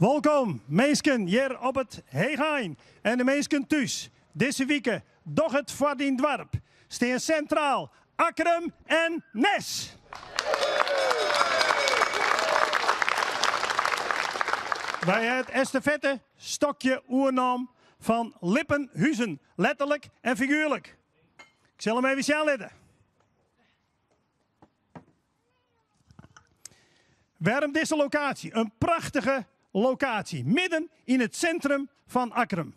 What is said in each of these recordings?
Wolkom minsken hjir op it Heechein en de minsken thús. Dizze wike Doch it foar dyn doarp stean sintraal Akkrum en Nes. Wy ha it estafette stokje oernaam fan Lippenhuzen, letterlik en figuerlik. Ik sil him even sjen litte. Wêrom dizze lokaasje? In prachtige lokaasje, midden yn it sintrum fan Akkrum.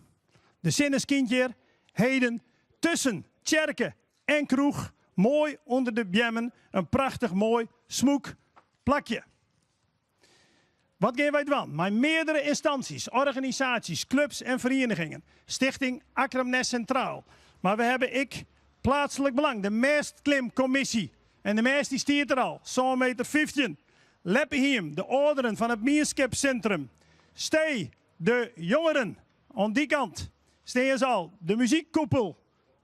De sinne skynt hjir heden tusken tsjerke en kroech, moai ûnder de beammen, in prachtich moai smûk plakje. Wat gean wy dwaan? Mei meardere ynstansjes, organisaasjes, klups en ferienigingen. Stichting Akkrum Nes Centraal. Mar we hawwe ek Plaatselijk Belang, de mêstklimkommisje. En de mêst dy stiet der al, sân meter 15. Leppehiem, de âlderen fan it mienskipssintrum. Stee, de jongeren. Oan dy kant stean se al, de muzykkoepel.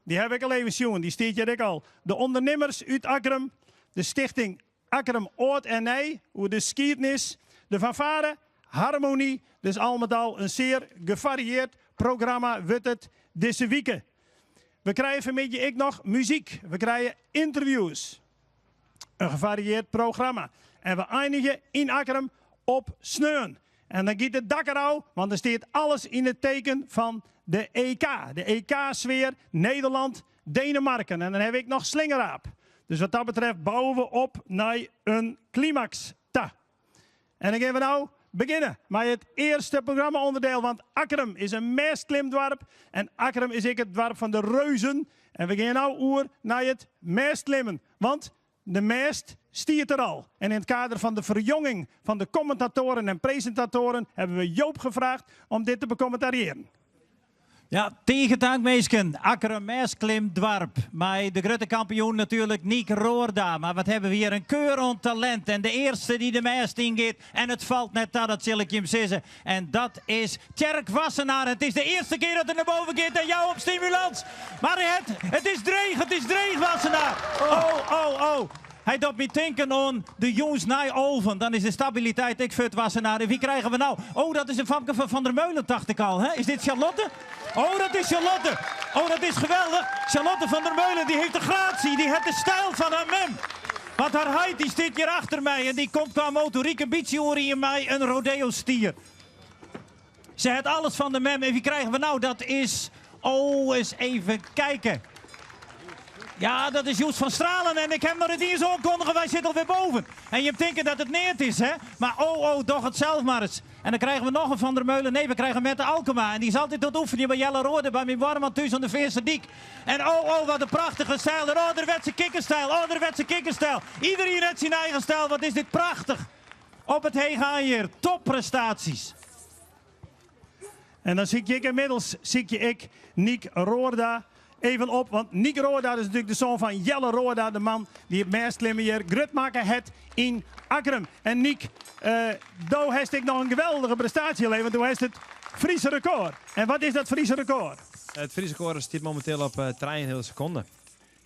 Dy haw ik al even sjoen, dy stiet hjir ek al. De ûndernimmers út Akkrum, de stichting Akkrum âld en nij, oer de skiednis, de fanfare, harmony, dus al met al in sear gefarieerd programma wurdt it dizze wike. We krije fanmiddei ek noch muzyk, we krije ynterviews, in gefarieerd programma en we einigje yn Akkrum op sneon. En dan giet it dak derôf, want dan stiet alles yn it teken fan de EK. De EK-sfear, Nederland, Denemarken. En dan haw ik noch slingeraap. Dus wat dat betreft bouwe we op nei in klimaks ta. En dan gean we no begjinne mei it earste programma-ûnderdeel, want Akkrum is in mêstklimdoarp en Akkrum is ek it doarp fan de reuzen. En we gean no oer nei it mêstklimmen, want de mêst stiet der al. En yn it kader fan de ferjonging fan de kommentatoaren en presintatoaren hawwe we Joop gevraagd om dit te bekommentariearjen. Ja, tige tank minsken. Akkrum mêstklimdoarp. Mei de grutte kampioen natuerlik Niek Roorda. Mar wat hawwe we hjir in keur oan talint. En de earste dy't de mêst yngiet en it falt net ta, dat sil ik jim sizze. En dat is Tjerk Wassenaar. It is de earste kear dat er nei boven giet en jou op stimulans. Mar het, it is dreech, it is dreech Wassenaar. Oh, oh, oh. Hy docht my tinken oan de jûns nei alven. Dan is de stabiliteit ek fuort, Wassenaar. En wie krije we no? Oh, dat is in famke fan Van der Meulen, tocht ik al. Hè? Is dit Charlotte? Oh, dat is Charlotte. Oh, dat is geweldich. Charlotte van der Meulen, dy hat de gratie, dy hat de styl fan har mem. Want har heit dy stiet hjir achter my en dy komt kwa motoryk in bytsje oerien mei in rodeo-stier. Se hat alles fan de mem. En wie krije we no? Dat is... Oh, eens even kijken. Ja, dat is Joest van Stralen. En ik ha noch net iens oankundige, wy sitte alwer boven. En je tinke dat it neat is, hè? Mar oh, oh, doch it sels mar ris. En dan krije we noch in Van der Meulen. Nee, we krije Mette Alkema. En dy is altyd oan it oefenjen by Jelle Roorde, by myn buorman thús oan de Feansterdyk. En oh, oh, wat in prachtige styl. In âlderwetse kikkerstyl, âlderwetse kikkerstyl. Iederien hat syn eigen styl. Wat is dit prachtich. Op it Heechein hjir. Topprestaasjes. En dan sykje ik ynmiddels sykje ik Niek Roorda even op. Want Niek Roorda is natuerlik de soan fan Jelle Roorda, de man dy't it mêstklimmen hjir grut makke hat yn Akkrum. En Niek, uh, do hast ek noch in geweldige prestaasje levere, do hast it Fryske rekôr. En wat is dat Fryske rekôr? It Fryske rekôr stiet mominteel op uh, 3,5 sekonde.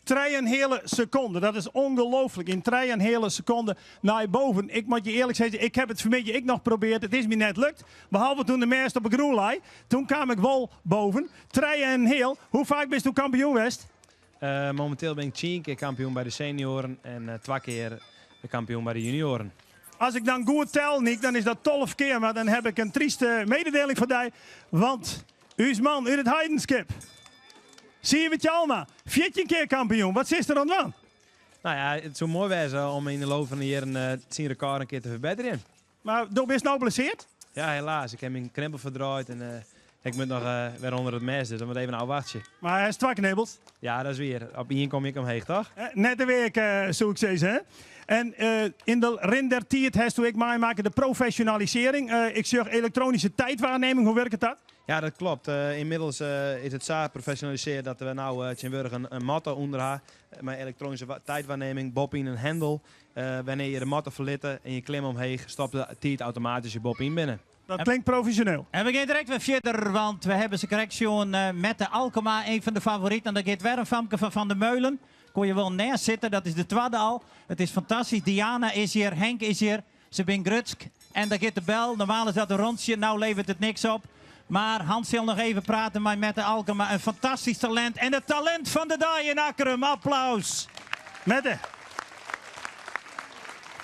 3,5 sekonde, dat is ongelooflik. Yn 3,5 sekonde nei boven. Ik moat je earlik sizze, ik ha it fanmiddei ek noch probearre. It is my net lukt. Behalve doe't de mêst op de grûn lei. Doe kaam ik wol boven. 3,5. Hoe faak bisto kampioen west? Uh, mominteel bin ik 10 kear kampioen by de senioaren en uh, twa kear de kampioen by de junioaren. As ik dan goed tel, Niek, dan is dat 12 kear. Mar dan ha ik in tryste mededeling foar dy. Want ús man út it Heidenskip, Siewert Tjalma, 14 kear kampioen. Wat silst der oan dwaan? Nou ja, it soe moai wêze om yn de loop fan de jierren uh, syn rekôr in kear te ferbetterjen. Mar do bist no blessearre? Ja, helaas. Ik ha myn knibbel ferdraaid en uh, ik moat noch uh, wer ûnder it mês, dus dan moat even ôfwachtsje. Mar hy is twa knibbels. Ja, dat is wier. Op ien kom ik omheech, toch? Net de weak, soe ik sizze. Hè? En yn de rin der tiid hasto ek meimakke de profesjonalisearring. Ik sjoch elektroanyske tiidwaarnimming. Hoe wurket dat? Ja, dat klopt. Uh, ynmiddels uh, is it sa profesjonalisearre dat we no uh, tsjintwurdich in matte ûnder ha mei elektroanyske tiidwaarnimming, boppe-yn in hendel. Wannear't je de matte ferlitte en je klimme omheech, stopt de tiid automatysk je boppe-yn binne. Dat klinkt profesjoneel. En we gean direkt wer fierder, want we hawwe se krekt sjoen Mette Alkema, een fan de favoriten. En der giet wer in famke fan Van der Meulen. Kon je wol neist sitte, dat is de twadde al. It is fantastysk. Diana is hjir, Henk is hjir. Se binne grutsk. En daar gaat de bel. Normaal is dat een rondje. Nou levert het niks op. Maar Hans wil nog even praten met Mette Alkema. Een fantastisch talent. En het talent van de dag in Akkrum. Applaus. Mette.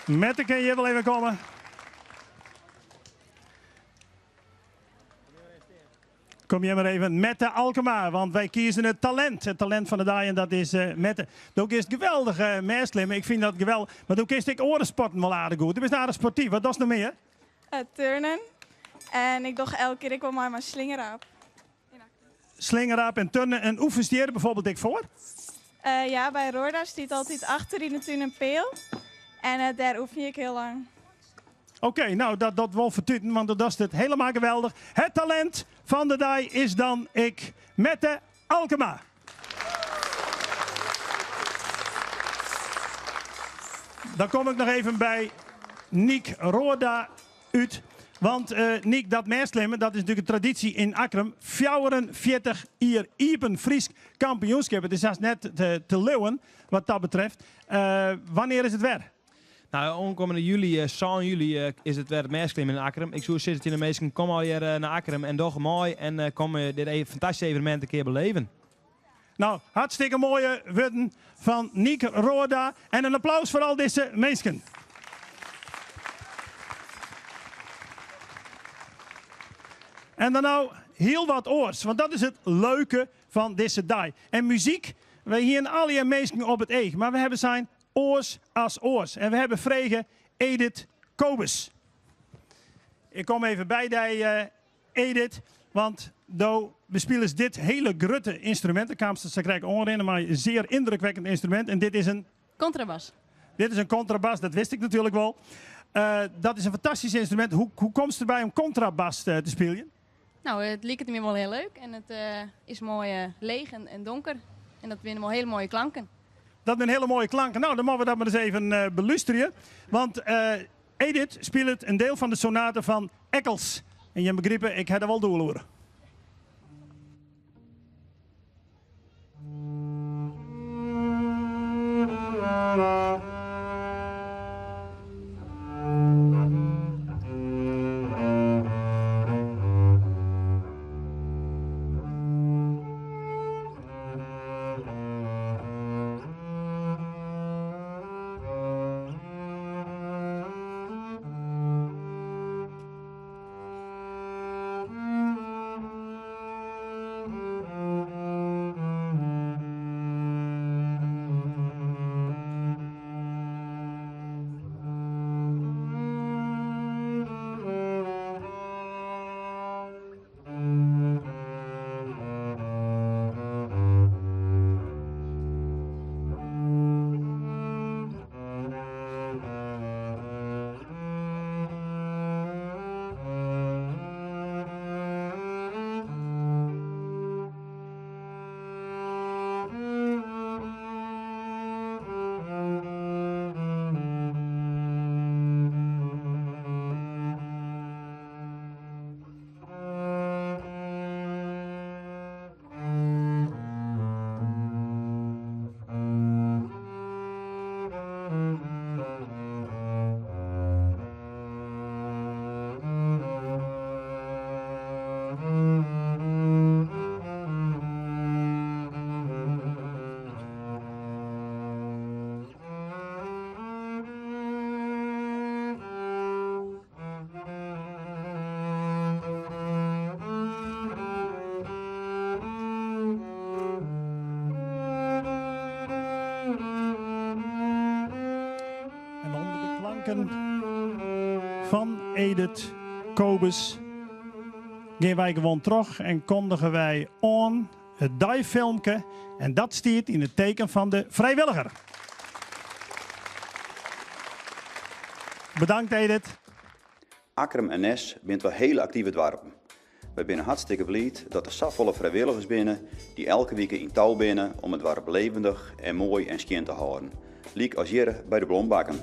Mette, kun je wel even komen? Kom jij maar even, Mette Alkema, want wij kiezen het talent. Het talent van de dag en dat is eh, Mette. Ook is het geweldig, uh, Ik vind dat geweldig. Maar ook is ik orensporten wel aardig goed. Du bist aardig sportief. Wat is nog meer? Uh, turnen. En ik doe elke keer ik wil maar mijn slingeraap. Slingeraap en turnen. En oefenst je bijvoorbeeld ik voor? Ja, bij Roorda staat altijd achter in de tuin een peel. En daar oefen ik heel lang. Oké, nou dat, dat wel vertuten, want dat is het helemaal geweldig. Het talent van de dag is dan ik, Mette Alkema. Dan kom ik nog even bij Niek Roorda uit. Want uh, Niek, dat mêstklimmen, dat is natuurlijk een traditie in Akkrum. 44 hier Iepen Fries kampioenschap. Het is zelfs net te, te leeuwen wat dat betreft. Uh, wanneer is het weer? Nou, oankommende juli, uh, juli, uh, is het weer het mêstklimmen in Akkrum. Ik zou zeggen in de meesten, kom al hier naar Akkrum en doch mooi. En kom dit even, fantastische evenement een keer beleven. Nou, hartstikke mooie woorden van Niek Roorda. En een applaus voor al deze mensen. En dan nou heel wat oors, want dat is het leuke van deze dag. En muziek, wij hier alle mensen op het eeg, maar we hebben zijn oors as oors. En we hebben vregen Edith Kobus. Ik kom even bij die uh, Edith, want do bespelen dit hele grote instrument. Ik kwam ze krijgen onrennen, maar een zeer indrukwekkend instrument. En dit is een... Contrabas. Dit is een contrabas, dat wist ik natuurlijk wel. Uh, dat is een fantastisch instrument. Hoe, hoe komt het erbij om contrabas te, te spelen? Nou, het liep het me wel heel leuk en het uh, is mooi uh, leeg en, en, donker. En dat winnen wel hele mooie klanken. Dat zijn hele mooie klanken. Nou, dan mogen we dat maar eens even uh, beluisteren. Want Edith speelt een deel van de sonate van Eccles. En je begrijpt, ik heb er wel doorloren. Van Edith Kobus gaan wij gewoon terug en kondigen wij aan het dijfilmpje. En dat stiert in het teken van de vrijwilliger. Bedankt Edith. Akkrum en Nes bent wel hele actieve dorpen. Wij binnen hartstikke blij dat er zoveel vrijwilligers binnen die elke week in touw binnen om het dorp levendig en mooi en schoon te houden. Liek als hier bij de Blombakken.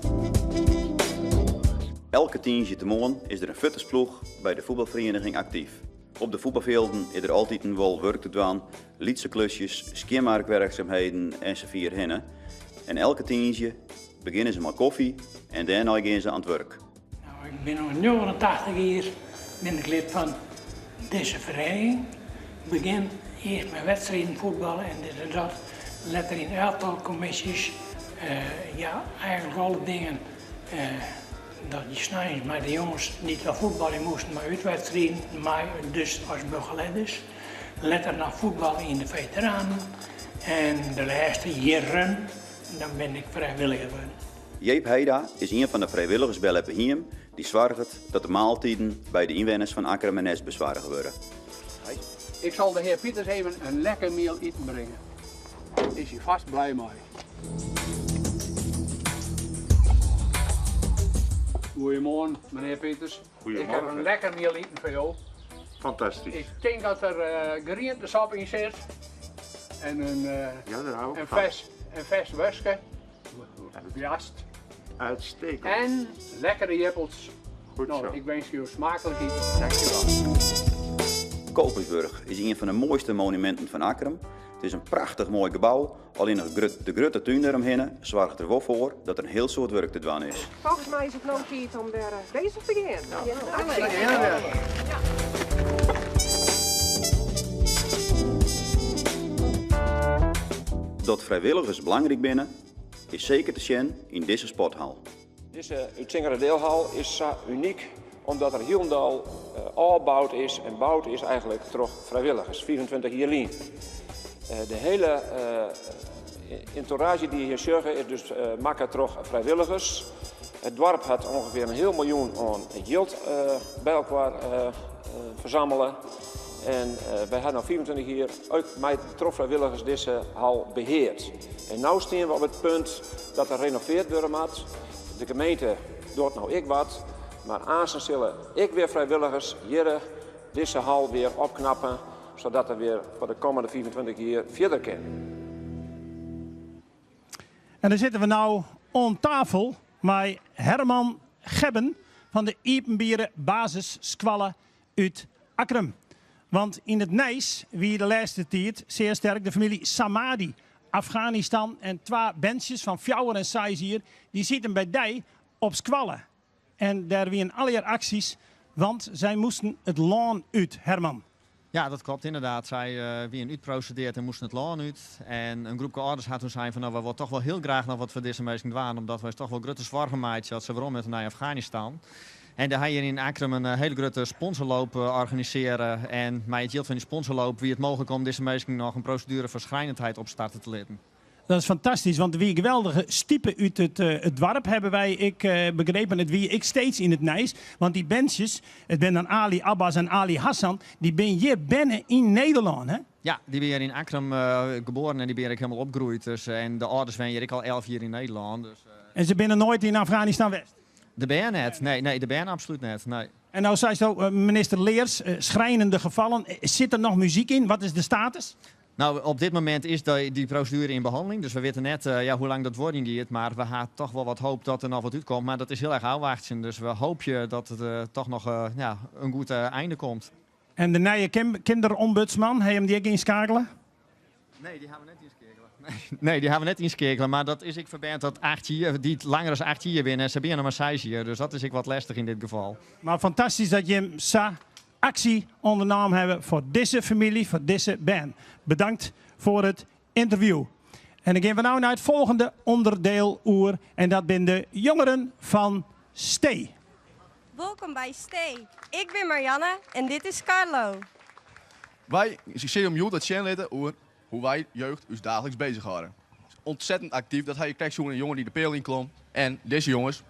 Elke tientje te morgen is er een futtersploeg bij de voetbalvereniging actief. Op de voetbalvelden is er altijd een wel werk te doen, lietse klusjes, schoonmaakwerkzaamheden en ze vier hinnen. En elke tientje beginnen ze met koffie en daarna gaan ze aan het werk. Ik bin al 89 jier bin ik lid fan dizze feriening. Begjin earst mei wedstriden fuotballe en dit en dat. Letter yn elftalkommisjes. Ja, eigentlik alle dingen dat je sneins mei de jonges dy't al fuotbalje moasten mei útwedstriden mei dus as begeleiders. Letter noch fuotballe yn de feteranen en de lêste jierren dan bin ik frijwilliger wurden. Jeep Heida is ien fan de frijwilligers by Leppehiem dy't soarget dat de maaltiden by de ynwenners fan Akkrum en Nes besoarge wurde. Ik zal de heer Pieters even een lekker miel iten brengen. Is hij vast blij mei. Goeiemoarn, menear Pieters. Ik ha in lekker miel iten foar jo. Fantastysk. Ik tink dat der grientesop yn sit. En in, ja, daar hou ik in van. fers, in fers worstke. Woarst. Uitstekend. En lekkere jirpels. Goed Nou, zo. ik wens jo smaaklik iten. Dankjewel. Coopersburg is ien fan de moaiste monuminten fan Akkrum. It is in prachtich moai gebou, allinnich de grutte tún deromhinne soarget der wol foar dat der in hiel soad wurk te dwaan is. Folgens my is it no tiid om wer bezich te gean. Dat frijwilligers belangryk binne, is seker te sjen yn dizze sporthal. Dizze Útsingeradeelhal is sa unyk omdat er hielendal ôfboud is en boud is eigentlik troch frijwilligers, 25 jier lyn. De hiele entourage dy't je hjir sjogge is dus makke troch frijwilligers. It doarp hat ûngefear in heal miljoen oan jild by elkoar fersammele. En wy ha no 25 jier ek mei troch frijwilligers dizze hal beheard. En no stean we op it punt dat er renoveard wurde moat. De gemeente docht no ek wat, mar aansen sille ek wer frijwilligers hjirre dizze hal wer opknappe, sadat er wer foar de kommende 25 jier fierder kin. En dan sitte we no oan tafel mei Herman Gebben fan de iepenbiere basisskoalle út Akkrum. Want yn it nijs wie de lêste tiid sear sterk de famylje Samadi, Afganistan en twa berntsjes fan fjouwer en seis jier, dy sieten by dy op skoalle. En dêr wienen allegear aksjes, want sy moasten it lân út, Herman. Ja, dat klopt inderdaad. Sy wienen útprosedeard en moasten it lân út. En in groepke âlders hat toen sein fan no, wy wolle toch wol hiel graach noch wat foar dizze minsken dwaan, omdat wy ús toch wol grutte soargen meitsje as se werom moatte nei Afganistan. En dêr ha hjir yn Akkrum in hiele grutte sponsorloop organisearre. En mei it jild fan dy sponsorloop wie it mooglik om dizze minsken noch in proseduere foar schrijnendheid opstarte te litten. Dat is fantastysk, want der wie geweldige stipe út it doarp, hawwe wy ek begrepen. It wie ek steeds yn it nijs, want dy berntsjes, it binne dan Ali Abbas en Ali Hassan, dy binne hjir berne yn Nederlân, hè? Ja, dy binne hjir yn Akkrum geboren en dy binne hjir ek hielendal opgroeid. Dus, en de âlders wenje hjir ek al 11 jier yn Nederlân. Dus. En se binne noait yn Afganistan west? De bern net, nee, nee, de bern absolút net, nee. En no seisto, minister Leers, schrijnende gevallen, sit der noch muzyk yn? Wat is de status? No, op dit momint is dy proseduere yn behanneling, dus we witte net ja, hoe lang dat duorjen giet. Mar we ha toch wol wat hoop dat der noch wat útkomt. Mar dat is hiel erch ôfwachtsjen, dus we hoopje dat it toch noch ja, in goed einde komt. En de nije kinderombudsman, ha jim dy ek ynskakele? Nee, dy ha we net ynskeakele. Nee, dy ha we net ynskeakele, mar dat is ek foar bern tot 8 jier, dy't langer as 8 jier binne en se binne noch mar 6 jier, dus dat is ek wat lestich yn dit gefal. Mar fantastysk dat jim sa aksje ûndernaam hawwe foar dizze famylje, foar dizze bern. Bedankt foar it ynterview. En dan gean we no nei it folgjende ûnderdeel oer en dat binne de jongeren fan Stee. Wolkom by Stee. Ik bin Marianne en dit is Carlo. Wy sille jim hjoed wat sjen litte oer hoe't wy jeugd ús daagliks bezich hâlde. Ontzettend aktyf, dat ha je krekt sjoen, in jonge dy't de peal ynklom. En dizze jonges,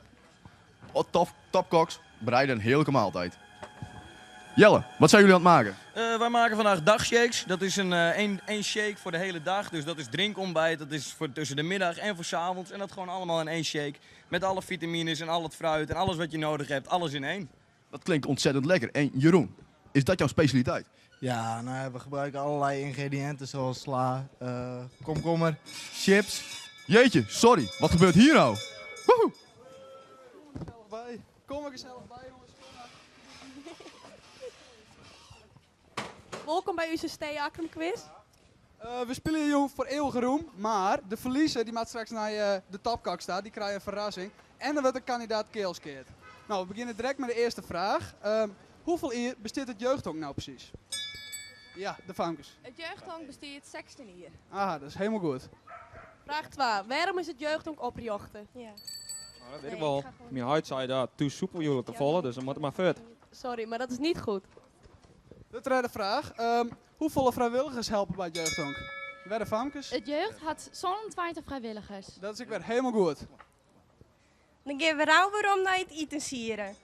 topkoks, bereide in hearlike maaltijd. Jelle, wat zijn jullie aan het maken? Wij maken vandaag dagshakes. Dat is een shake voor de hele dag. Dus dat is drinkontbijt, dat is voor tussen de middag en voor 's avonds. En dat gewoon allemaal in één shake. Met alle vitamines en al het fruit en alles wat je nodig hebt, alles in één. Dat klinkt ontzettend lekker. En Jeroen, is dat jouw specialiteit? Ja, nou, we gebruiken allerlei ingrediënten zoals sla, komkommer, chips. Jeetje, sorry, wat gebeurt hier nou? Woehoe! Bij. Kom er gezellig bij, jongens. Wolkom by ús Stee Akkrum quiz. We spylje jûn foar eeuwige roem, mar de ferliezer dy moat straks nei de topkok ta, dy krijt in ferrassing. En der wurdt in kandidaat kealskeard. Nou, we begjinne direkt mei de earste fraach. Hoefolle jier bestiet it jeugdhonk no presys? Ja, de famkes. It jeugdhonk bestiet 16 jier. Aha, dat is hielendal goed. Fraach 2. Wêrom is it jeugdhonk oprjochte? Ja. Oh, dat wit ik wol. Myn heit sei dat thús sûpe joele te folle, dus dan moat it mar fuort. Sorry, mar dat is net goed. De tredde fraach. Hoefolle frijwilligers helpe by it jeugdhonk? Wer de famkes. It jeugd hat 27 frijwilligers. Dat is ek wer hielendal goed. Dan gean we rau werom nei it itensieden.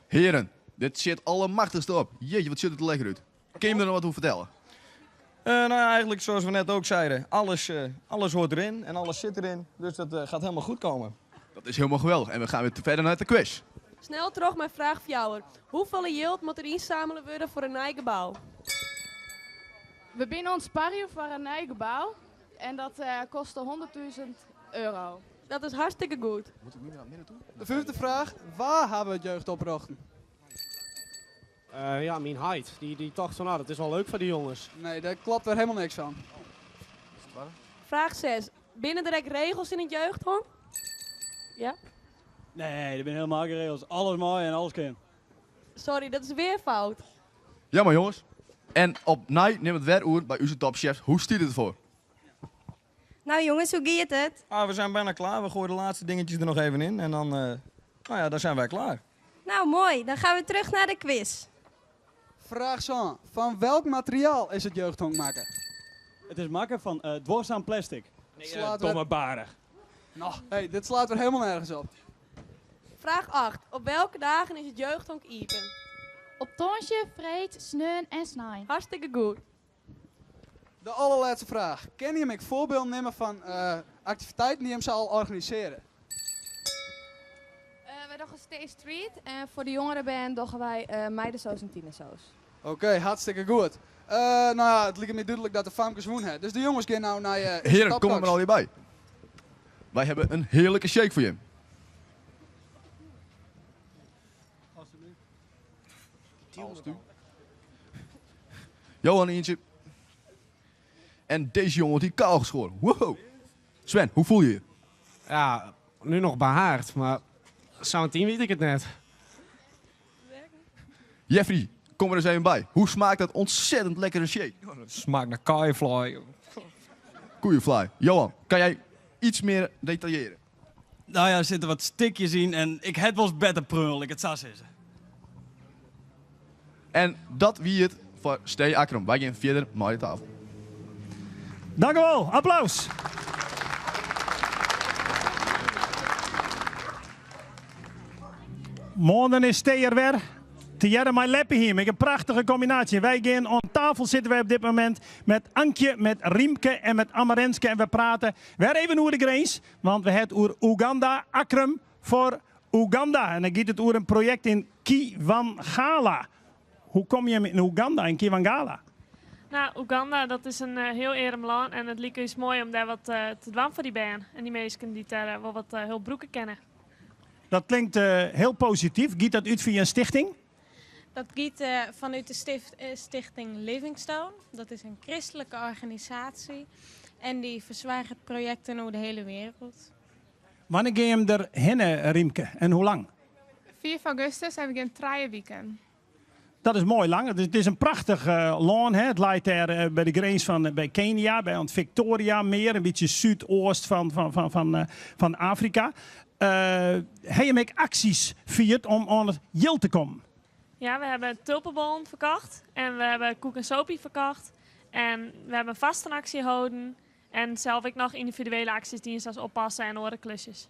Hearen, dit sjit allemachtichste op. Jeetje, wat sjocht it der lekker út. Kin jim der noch wat oer fertelle? Eh, nou ja, eigenlijk zoals we net ook zeiden, alles, eh, alles hoort erin en alles zit erin. Dus dat eh, gaat helemaal goed komen. Dat is helemaal geweldig. En we gaan weer verder naar de quiz. Snel troch mei fraach fjouwer. Hoefolle jild moat der ynsammele wurde foar in nij gebou? We binne oan it sparjen foar in nij gebou en dat kostet 100.000 euro. Dat is hartstikke goed. Moet ik nu naar het midden toe? De fyfde fraach. Wa hawwe it jeugd oprjochte? Eh, ja, myn heit. Dy, dy tocht fan, nou, dat is wol leuk foar dy jonges. Nee, dêr kloppet wer hielendal niks fan. Fraach 6. Binne der ek regels yn it jeugdhonk? Ja? Nee, der binne hielendal gjin regels. Alles mei en alles kin. Sorry, dat is wer fout. Jammer jonges. En opnij nimme we it wer oer by ús topchef. Hoe stiet it derfoar? Nou jongens, hoe giet it? Ah, we zijn bijna klaar. We gooien de laatste dingetjes er nog even in. En dan, eh, nou ja, dan zijn wij klaar. Nou mooi, dan gaan we terug naar de quiz. Fraach sân. Fan welk materiaal is it jeugdhonk makke? It is makke fan uh, duorsum plastic. Nee, uh, domme barig. Nou, hey, dit slaat wer hielendal nergens op. Fraach 8. Op welke dagen is it jeugdhonk iepen? Op tongersdei, freed, sneon en snein. Hartstikke goed. De allerlêste fraach. Kinne jim ek foarbylden nimme fan eh, aktiviteiten dy't jim sa al organisearje? Uh, wy dogge Stay Street en foar de jongere bern dogge wy uh, Meidesoos en Tienersoos. Oké, hartstikke goed. Uh, nou ja, it liket my dúdlik dat de famkes wûn ha. Dus de jonges gean no nei uh, Heren, kom er mar allegear by. Wy hawwe in hearlike shake foar jim. Alsjeblieft. Johan ientsje. En dizze jonge wordt hier kaal geschoren. Wow. Sven, hoe fiele je je? Ja, nu noch behaard, mar sametien wit ik it net. Jeffrey, kom der ris even by. Hoe smakket dat ontzettend lekkere shake? Het smaakt naar koeienvlees. Koeienvlees. Johan, kan jij iets meer detailleren? Nou ja, der sitte wat stikjes yn en ik ha wolris better preaun, lit ik it sa sizze. En dat wie it foar Stee Akkrum. Wy gean fierder mei de tafel. Dank u wel. Applaus. Moarn is Stee der wer. Tegearre mei Leppehiem. Ek in prachtige kombinaasje. Wy gean oan tafel sitte wy op dit momint mei Ankje, mei Riemke en mei Amarenske. En we prate wer even oer de grins. Want we ha it oer Oeganda. Akkrum foar Oeganda. En dan giet it oer in projekt yn Kiwangala. Hoe komme jim yn Oeganda, yn Kiwangala? Nou, Oeganda dat is in eh, hiel earm lân en it like ús moai om dêr wat eh, te dwaan foar dy bern en dy minsken dy't dêr eh, wol wat help brûke kinne. Dat klinkt hiel posityf. Giet dat út fia in stichting? Dat giet fanút de stift, stichting Livingstone. Dat is in kristlike organisaasje en dy fersoarget projekten oer de hiele wrâld. Wannear geane jim der hinne, Riemke? En hoe lang? 5 augustus en we gean 3 wiken. Dat is moai lang. It is in prachtich lân. Hè? It leit dêr eh, by de grins fan eh, by Kenia, by it Victoria Meer, in bytsje súdeast fan, fan, fan, fan, eh, fan Afrika. Uh, ha jim ek aksjes fierd om oan it jild te kommen? Ja, we hebben tulpenbollen verkocht en we hebben koek en sopie verkocht. En we hebben vastenactie holden. En sels ek noch yndividuele aksjes dien sa as oppasse en oare klusjes.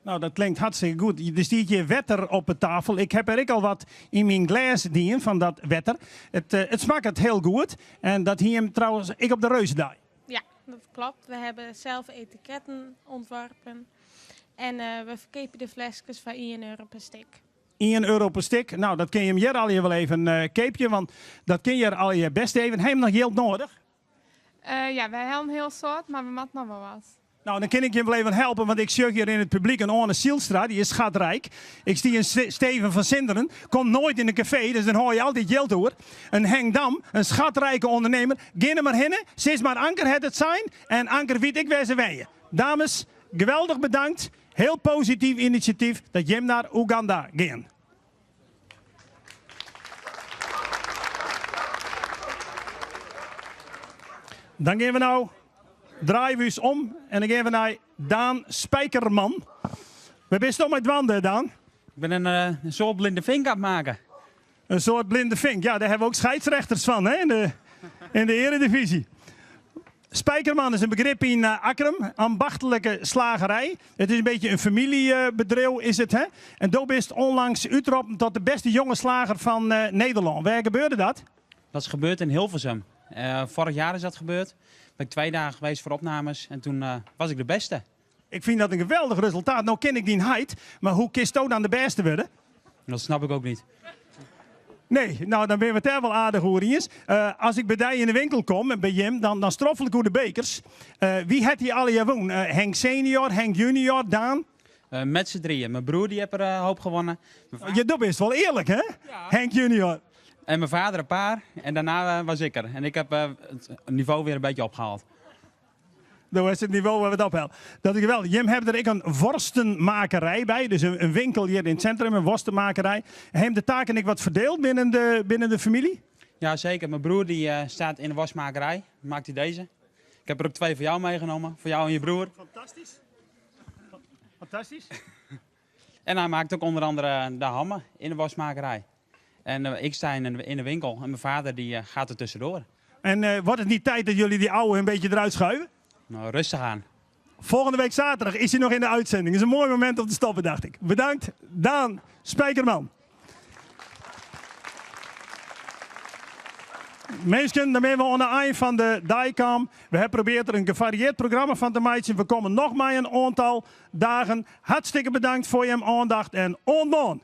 Nou, dat klinkt hartstikke goed. Der stiet hjir wetter op de tafel. Ik ha der ek al wat yn myn glês dien fan dat wetter. It, eh, it smakket hiel goed. En dat hie jim trouwens ek op de Reuzedei. Ja, dat klopt. We hebben zelf etiketten ontworpen. En eh, we ferkeapje de fleskes foar 1 euro per stik. 1 euro per stik. Nou, dat kinne jim hjir allegear wol even eh keapje, want dat kin hjir allegear bêst even. Ha jim noch jild nedich? Eh, ja, wy ha in hiel soad, mar we moatte noch wol wat. Nou, dan kin ik jim wol even helpe, want ik sjoch hjir yn it publyk in Oane Sielstra, dy is schatrijk. Ik zie in Steven van Sinderen, komt noait yn in kafee, dus dan hâld je altyd jild oer. In Henk Dam, in skatrijke ûndernimmer. Gean der mar hinne, sis mar Anker hat it sein en Anker wit ek wêr't se wenje. Dames, geweldich bedankt. Heel posityf inisjatyf dat jim nei Oeganda gean. Dan gean we no, draaie we ús om en dan gean we nei Daan Spijkerman. Wêr bist mei dwaande, Daan? Ik bin in, eh, in soart blinde vink aan it meitsjen. Een soort blinde vink. Ja, daar hebben we ook scheidsrechters van hè, in de, in de eredivisie. Spijkerman is een begrip in uh, Akkrum, ambachtelijke slagerij. Het is een beetje een familiebedrijf, is het hè? En do bist onlangs útroppen tot de beste jonge slager van uh, Nederland. Waar gebeurde dat? Dat is gebeurd in Hilversum. Uh, vorig jaar is dat gebeurd. Ben ik twee dagen geweest voor opnames en toen was ik de beste. Ik vind dat een geweldig resultaat. Nou ken ik dyn heit, mar hoe kinsto dan de bêste wurde? Dat snap ik ook niet. Nee, nou dan binne we it dêr wol aardich oer iens. Uh, as ik by dy yn de winkel kom en by jim, dan, dan stroffel ik oer de bekers. Uh, wie hat dy allegear wûn? Uh, Henk senior, Henk junior, Daan? Uh, met z'n drieën. Mijn broer die heeft er een hoop gewonnen. Ja, dat is wel eerlijk, hè? Ja. Henk junior. En mijn vader een paar. En daarna was ik er. En ik heb het niveau weer een beetje opgehaald. Dan is it nivo wer wat ophelle. Dat is geweldich. Jim hawwe der ek in worstenmakerij by. Dus in, in winkel hjir yn it sintrum, in worstenmakerij. Hawwe de taken ek wat ferdield binnen de, binnen de famylje? Ja, zeker. Mijn broer die uh, staat in de worstmakerij. Maakt hij deze. Ik heb er ook twee voor jou meegenomen. Voor jou en je broer. Fantastisch. Fantastisch. En hij maakt ook onder andere de hammen in de worstmakerij. En uh, ik sta in de, in de winkel en mijn vader die uh, gaat er tussendoor. En uh, wordt het niet tijd dat jullie die oude een beetje eruit schuiven? Nou, rustig aan. Volgende week zaterdag is hij nog in de uitzending. Is een mooi moment om te stoppen, dacht ik. Bedankt, Daan Spijkerman. Minsken, dan binne we oan de ein fan de dei kaam. We hawwe probearre der in gefariearre programma fan te meitsjen. We komme noch mei in oantal dagen. Hartstikke bedankt foar jim oandacht en oant moarn.